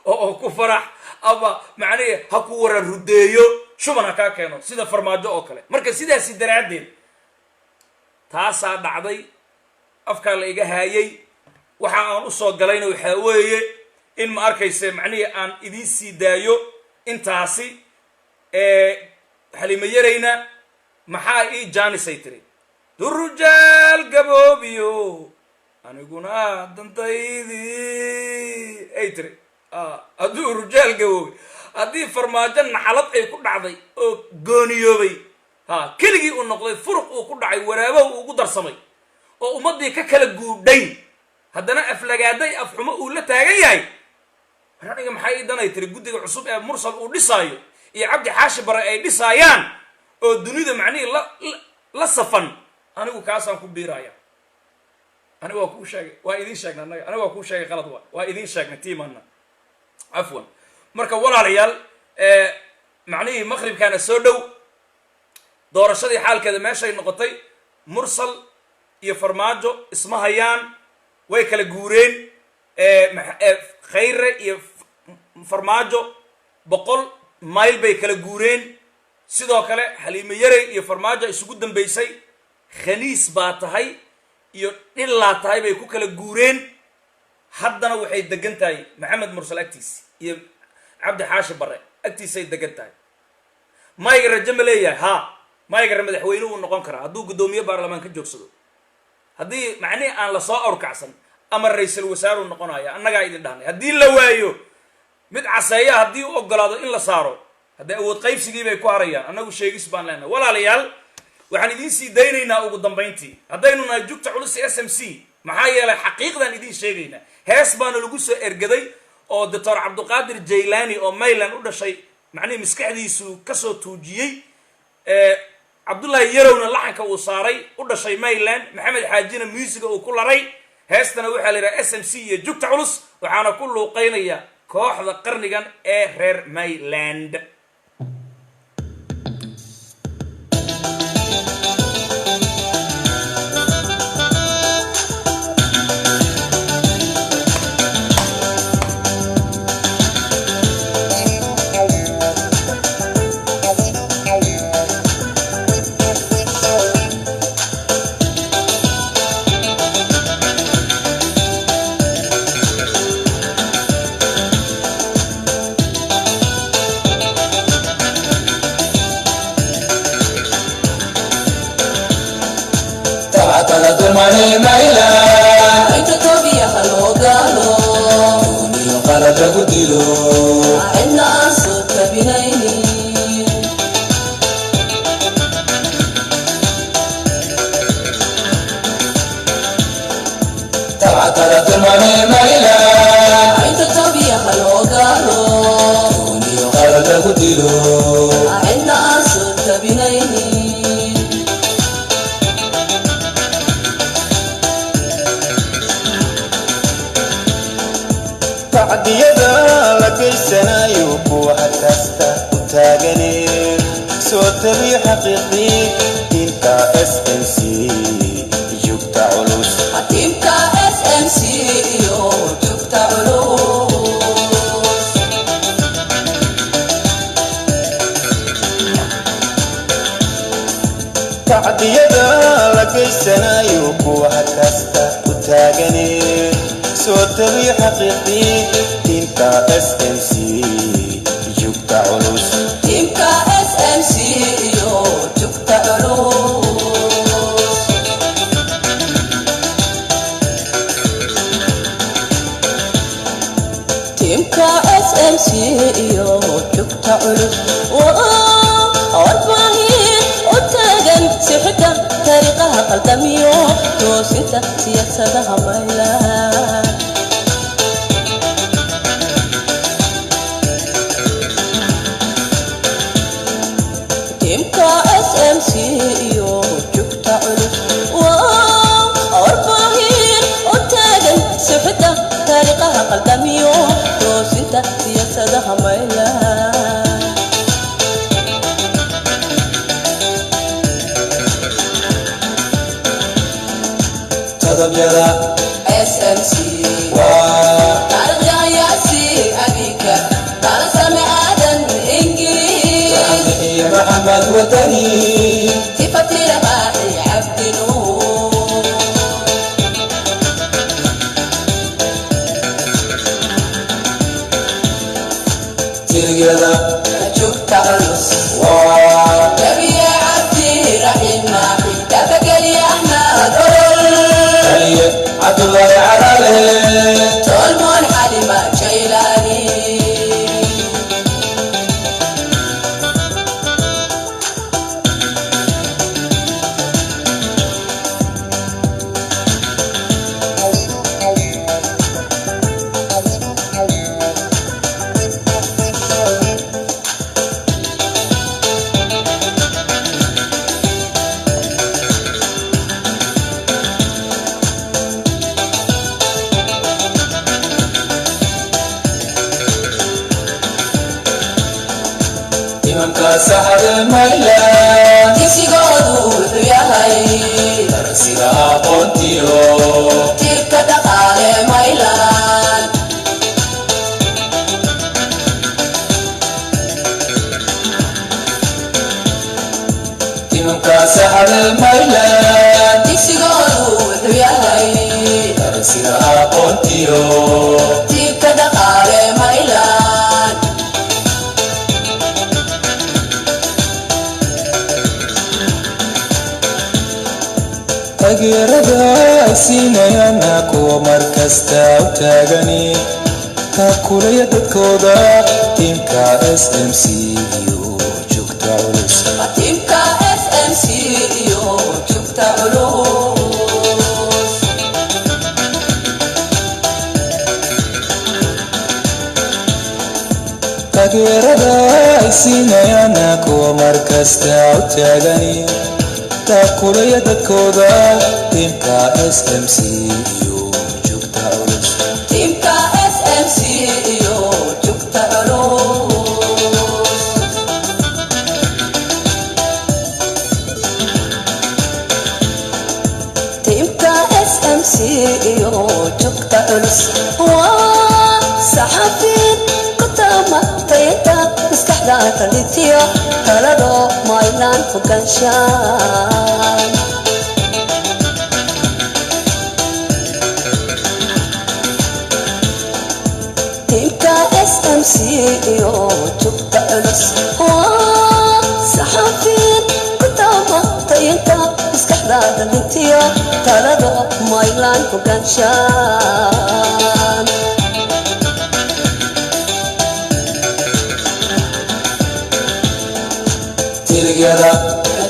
oo ku farax, ama macnihi ha ku wara rudeeyo, shuban ha kaa keeno sida Farmaajo oo kale. Marka sidaasi daraaddeed taasaa dhacday, afkaa la iga haayay. Waxa aan usoo galayna waxaa weeye in, ma arkayse, macnihii aan idiin sii daayo intaasi. Xalimo Yarayna maxaa ii jaanisay tiri: "Durujaal gaboobiyo aniguna dantaydii," ay tiri. Hadduu rujaal gaboobay, haddii Farmaajo naxalad ay ku dhacday oo gooniyoobay, ha keligii uu noqday, furuq uu ku dhacay, waraabahu uu ugu darsamay oo ummaddii ka kala guudhay, haddana aflagaaday, afxumo uu la taagan yahay, war aniga maxaa ii danay tiri. Guddiga cusub ee Mursal uu dhisaayo iyo Cabdi Xaashi Bare ay dhisaayaan oo dunida macnihii la safan, anigu kaasaan ku biiraya. Aniga waa kuu sheegay, waa idiin sheegnay annaga. Aniga waa kuu sheegay, qalad waa, waa idiin sheegnay tiimana, cafwan. Marka walaalayaal, macnihii maqribkaana soo dhow. Doorashadii xaalkeeda meeshay noqotay, Mursal iyo Farmaajo isma hayaan, way kala guureen. Khayre iyo Farmaajo 100 mayl bay kala guureen. Sidoo kale Xaliimo Yarey iyo Farmaajo isugu dambaysay, khaniis baa tahay iyo dhillaa tahay bay ku kala guureen. Haddana waxay degan tahay Maxamed Mursal agtiisi iyo Cabdi Xaashi Bare agtiisay degan tahay. Mayga rajo ma leeyahay? Ha, maygara madaxweyne uu noqon karaa hadduu guddoomiye baarlamaan ka joogsado, haddii macnihii aan lasoo awrkacsan, ama ra-iisul wasaaruu noqonaya. Annagaa idin dhahnay, haddii la waayo mid caseeya, haddii u ogolaado in la saaro, haddee awood qaybsigii bay ku harayaan. Annagu sheegis baan leenahay. Walaalayaal, waxaan idiin sii daynaynaa ugu dambayntii, haddaynu nahay Jugta Culus SMC, maxaa yeelay xaqiiqdaan idiin sheegaynaa. Hees baana lagu soo ergaday oo Doctor Cabduqaadir Jaylani oo Mayland u dhashay macnihii maskaxdiisu kasoo tuujiyey, Cabdullaahi Yarowna laxanka uu saaray, u dhashay Mayland, Maxamed Xaajina muusiga uu ku laray. Heestana waxaa la yidhaha SMC iyo Jugta Culus, waxaana ku luuqeynaya kooxda qarnigan ee reer Mayland. Tabcatana dumane mayla. Inta tobiyaha loo gaalo. Iyo qalad lagu dilo. Cidna aan soo tabinaynin. Tabcatana dumane mayla. Inta tobiyaha loo gaalo. Iyo qalad lagu dilo. Cidna aan soo tabinaynin. Taagane soo tabiyo xaqiiqdii tiimka SMC jugta culus. Tiimka SMC iyo jugta culus. Tacdiyada la geysanayo kuwa kasta u taagane soo tabiyo xaqiiqdii tiimka SMC jugta culus. Tiimka SMC iyo jugta culus. Tiimka SMC iyo jugta culus warbaahin u taagan sixidda taariikhaha qaldamiyo toosinta siyaasadaha maylan. Tiimka SMC iyo jugta culus warbaahin u taagan sixidda taariikhaha qaldamiyo toosinta siyaasadaha maylan. Todobyada SMC waa taariikhyahayaasi abika talasame aadan Ingiriis iyo Maxamed Wadani tifatira baaxi Cabdinuur. Tirigyada jugta culus waa jabiye Cabdi Raxiim Maaxi tabageliye Axmed Olol Caliye Cabdullaahi Caraale Tolmoon Xalima Jaylaani. Imanka saxda maylan Digsigoodu wuxuu yahay darsiga aqoontiyo tirka dhaqaale maylan. Imanka saxda maylan Digsigoodu wuxuu yahay darsiga aqoontiyo tirka dhaqaale maylan. Taageerada ay siinayaana kuwa mar kasta u taagani taakulaya dadkooda tiimka SMC iyo jugta culus. Tiimka SMC iyo jugta culus. Taageerada ay siinayaana kuwa mar kasta u taagani taakulaya dadkooda tiimka SMC iyo jugta culus. Tiimka SMC iyo jugta culus. Tiimka SMC iyo jugta culus waa saxafiin ku taama tayada maskaxda talitiyo talado maylan hogaanshaan. Tiimka SMC iyo jugta culus waa saxafiin ku taama tayada maskaxda dhalintiyo talado maylan hogaanshaan. Tirigyada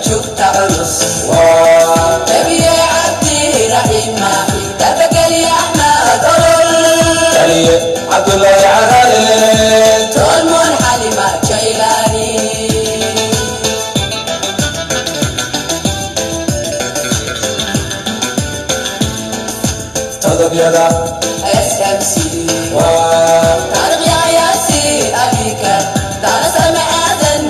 jugta culus waa jabiye Cabdi Raxiim Maaxi tabageliye Axmed Olol Caliye Cabdullaahi Caraale Tolmoon Xalima Jaylaani. Todobyada SMC waa taariikhyahayaasi abika talasame aadan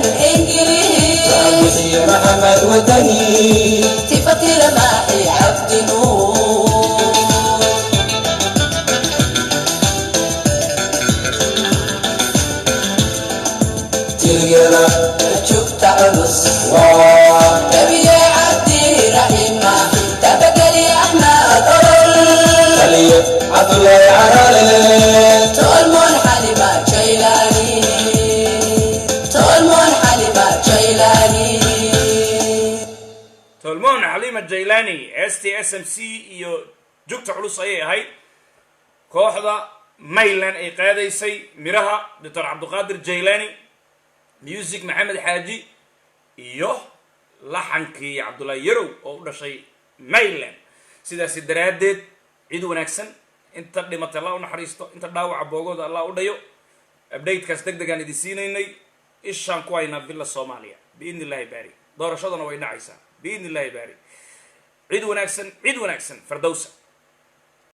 Wadani. Tifatira Maaxi Cabdi Nuur. Tiligyada. Jugta culus. Waa. Tabiye Cabdi Raxiim Maaxi, Tabageli Axmed Olol. Taliye Cabdulaahi Caraale. Tolmon Xalima Jaylani, Tolmon Xalima Jaylani. Tolmoon Xaliima Jaylani, ST SMC iyo Jugta Culus ayay ahayd kooxda Mayland ay qaadaysay. Miraha Doctor Cabduqaadir Jaylani, music Maxamed Xaaji iyo laxankii Cabdullaahi Yarow oo u dhashay Mayland. Sidaasi daraaddeed, cid wanaagsan. Inta dhimatay Allah u naxariisto, inta dhaawaca boogooda Allah u dhayo. Updatekaas deg degaan idin siinaynay. Ishaan ku haynaa Villa Soomaaliya, biidni Illaahi baari. Doorashaduna way dhacaysaa, biidni Illaahi baari. Cid wanaagsan, cid wanaagsan, fardowsa.